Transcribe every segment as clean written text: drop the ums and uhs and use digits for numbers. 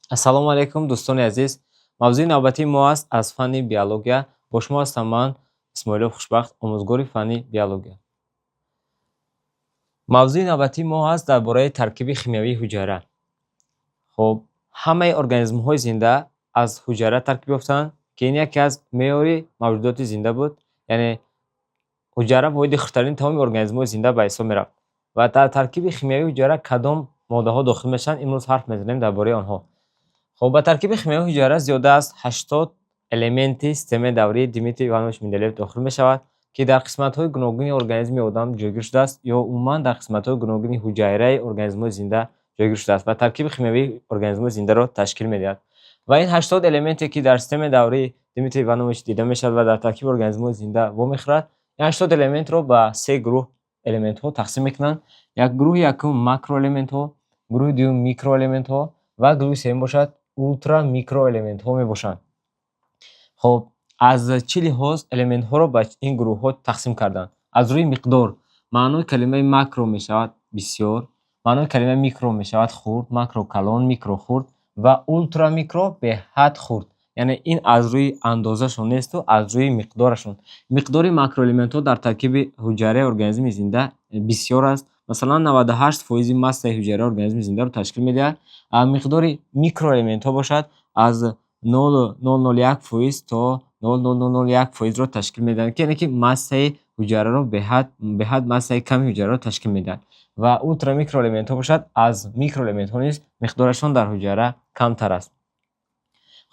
Ассалому алайкум, дӯстони азиз. Мавзӯи навбатии мо аст аз фанни биология. Бо шумо ҳастам ман, Исмоилов Хушбахт, омӯзгори фанни биология. Мавзӯи навбатии мо аст дар бораи таркиби химиявии ҳуҷайра. Хуб, ҳамаи организмҳои зинда аз ҳуҷайра таркиб ёфтаанд, ки ин яке аз меъёри мавҷудоти зинда буд, яъне ҳуҷайра воҳиди хурдтарини тамоми организмҳои зинда ба ҳисоб меравад. Ва дар таркиби химиявии ҳуҷайра кадом моддаҳо дохил мешаванд, имрӯз ҳарф мезанем дар бораи онҳо. Хуб, ба таркиби химиявии ҳуҷайра зиёда аз 80 элементи системаи даврии Дмитрий Иванович Менделеев дохил мешавад, ки дар қисматҳои гуногуни организми одам ҷойгир шудааст ё умуман дар қисматҳои гуногуни ҳуҷайраи организмҳои зинда ҷойгир шудааст ва таркиби химиявии организмҳои зиндаро ташкил медиҳад. Ва ин 80 элементе, ки дар системаи даврии Дмитрий Иванович дида мешавад ва дар таркиби организмҳои зинда вомехӯрад, ин 80 элементро ба се гурӯҳ элементҳо тақсим мекунанд. Як гурӯҳи якум макроэлементҳо, гурӯҳи дуюм микроэлементҳо ва гурӯҳи сеюм бошад ултрамикроэлементҳо мебошанд. Хуб, аз чӣ лиҳоз элементҳоро ба ин гурӯҳҳо тақсим карданд? Аз рӯи миқдор. Маънои калимаи макро мешавад бисёр, маънои калимаи микро мешавад хурд, макро калон, микро хурд ва ултрамикро беҳад хурд. Яъне ин аз рӯи андозашон несту аз рӯи миқдорашон. Миқдори макроэлементҳо дар таркиби ҳуҷайраи организми зинда бисёр аст. Масалан, 98 фоизи массаи ҳуҷайраи организми зиндаро ташкил медиҳад. Миқдори микроэлементҳо бошад, аз 0,001 фоиз то 0,0001 фоизро ташкил медиҳанд, ки яъне ки массаи ҳуҷайраро беҳад, беҳад массаи ками ҳуҷайраро ташкил медиҳад. Ва ултрамикроэлементҳо бошад, аз микроэлементҳо низ миқдорашон дар ҳуҷайра камтар аст.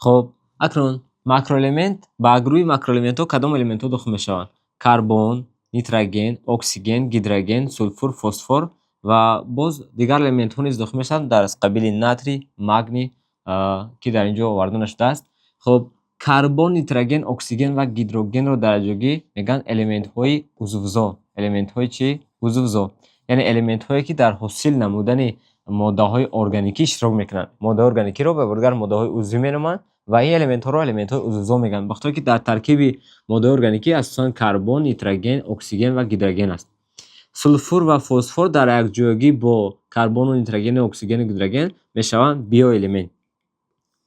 Хуб, акнун макроэлемент, ба гурӯҳи макроэлементҳо кадом элементҳо дохил мешаванд? Карбон, нитроген, оксиген, гидроген, сулфур, фосфор ва боз дигар элементҳо низ дохил мешаванд дар қабили натрий, магний, ки дар ин ҷо оварда нашудааст. Хуб, карбон, нитроген, оксиген ва гидрогенро дар ҷойгӣ мегӯянд элементҳои узвзо. Элементҳои чӣ? Узвзо. Яъне элементҳое, ки дар ҳосил намудани моддаҳои органикӣ иштирок мекунанд. Моддаҳои органикиро ба дигар моддаҳои узвӣ меноманд ва ин элементҳоро элементҳои узвзо мегӯянд, ба хотире ки дар таркиби моддаҳои органикӣ асосан карбон, нитроген, оксиген ва гидроген аст. Сулфур ва фосфор дар якҷоягӣ бо карбону нитрогену оксигену гидроген мешаванд биоэлемент.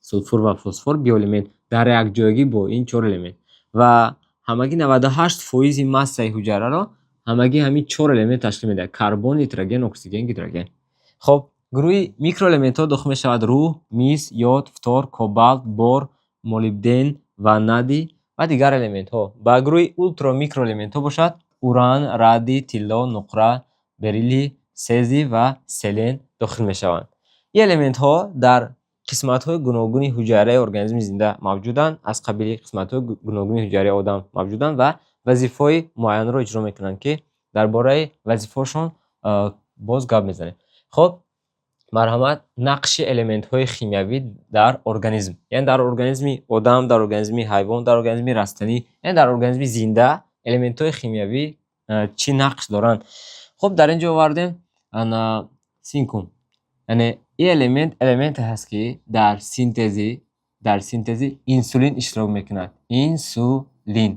Сулфур ва фосфор биоэлемент дар якҷоягӣ бо ин чор элемент, ва ҳамагӣ 98 фоизи массаи ҳуҷайраро ҳамагӣ ҳамин чор элемент ташкил медиҳад: карбон, нитроген, оксиген, гидроген. Хуб, гурӯҳи микроэлементҳо дохил мешавад рӯҳ, мис, йод, фтор, кобалт, бор, молибден, ванадий ва дигар элементҳо. Ба гурӯҳи ултрамикроэлементҳо бошад, уран, радий, тилло, нуқра, бериллий, сезий ва селен дохил мешаванд. Ин элементҳо дар қисматҳои гуногуни ҳуҷайраи организми зинда мавҷуданд, аз қабили қисматҳои гуногуни ҳуҷайраи одам мавҷуданд ва вазифаҳои муайянро иҷро мекунанд, ки дар бораи вазифаҳошон боз гап мезанем. Хуб, марҳамат, нақши элементҳои химиявӣ дар организм, яъне дар организми одам, дар организми ҳайвон, дар организми растанӣ, яъне дар организми зинда элементҳои химиявӣ чӣ нақш доранд? Хуб, дар ин ҷо овардем синкум, яъне ин элемент элементе ҳаст, ки дар синтези инсулин иштирок мекунад. Инсулин.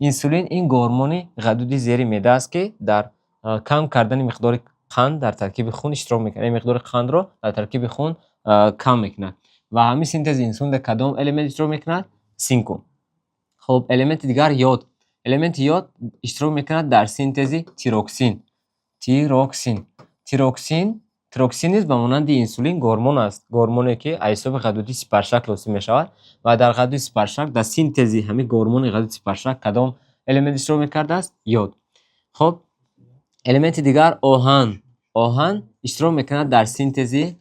Инсулин ин гормони ғадуди зери меъда аст, ки дар кам кардани миқдори қанд дар таркиби хун иштирок мекунад, яъне миқдори қандро дар таркиби хун кам мекунад. Ва ҳамин синтези инсулин дар кадом элемент иштирок мекунад? Синкум. Хуб, элементи дигар йод. Элементи йод иштирок мекунад дар синтези тироксин. Тироксин. Тироксин низ ба монанди инсулин гормон аст. Гормоне, ки аз ҳисоби ғадуди сипаршакл ҳосил мешавад, ва дар ғадуди сипаршакл, дар синтези ҳамин гормони ғадуди сипаршакл кадом элемент иштирок мекардааст? Йод. Хуб, элементи дигар оҳан. Оҳан иштирок мекунад дар синтези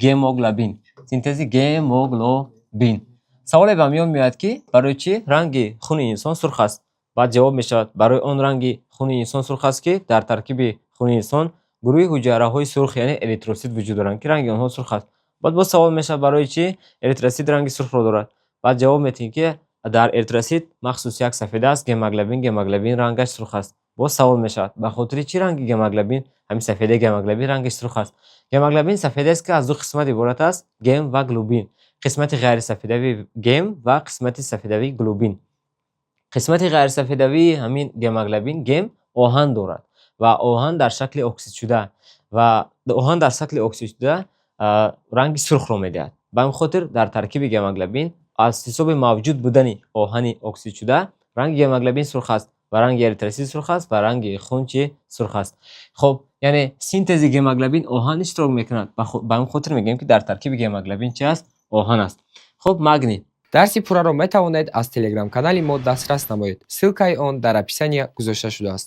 гемоглобин. Синтези гемоглобин. Саволе ба миён меояд, ки барои чӣ ранги хуни инсон сурх аст? Баъд ҷавоб мешавад: барои он ранги хуни инсон сурх аст, ки дар таркиби хуни инсон гурӯҳи ҳуҷайраҳои сурх, яъне эритросит вуҷуд доранд, ки ранги онҳо сурх аст. Баъд боз савол мешавад: барои чӣ эритросит ранги сурхро дорад? Баъд ҷавоб медиҳем, ки дар эритросит махсус як сафеда аст, гемоглобин, гемоглобин рангаш сурх аст. Боз савол мешавад: ба хотири чӣ ранги гемоглобин, ҳамин сафедаи гемоглобин рангаш сурх аст? Гемоглобин сафедааст, ки аз ду қисмат иборат аст: гем ва глобин. Қисмати ғайрисафедавии гем ва қисмати сафедавии глобин. Қисмати ғайрисафедавии ҳамин гемоглобин, гем, оҳан дорад ва оҳан дар шакли оксидшуда, ва оҳан дар шакли оксидшуда ранги сурхро медиҳад. Ба ҳамин хотир дар таркиби гемоглобин аз ҳисоби мавҷуд будани оҳани оксидшуда ранги гемоглобин сурх аст ва ранги эритросит сурх аст ва ранги хун чӣ? Сурх аст. Хуб, яъне синтези гемоглобин оҳан иштирок мекунад. Ба ҳамин хотир мегӯем, ки дар таркиби гемоглобин чӣ аст? Оҳан аст. Хуб, магний. Дарси пурраро метавонед аз телеграм-канали мо дастрас намоед. Ссылкаи он дар описания гузошта шудааст.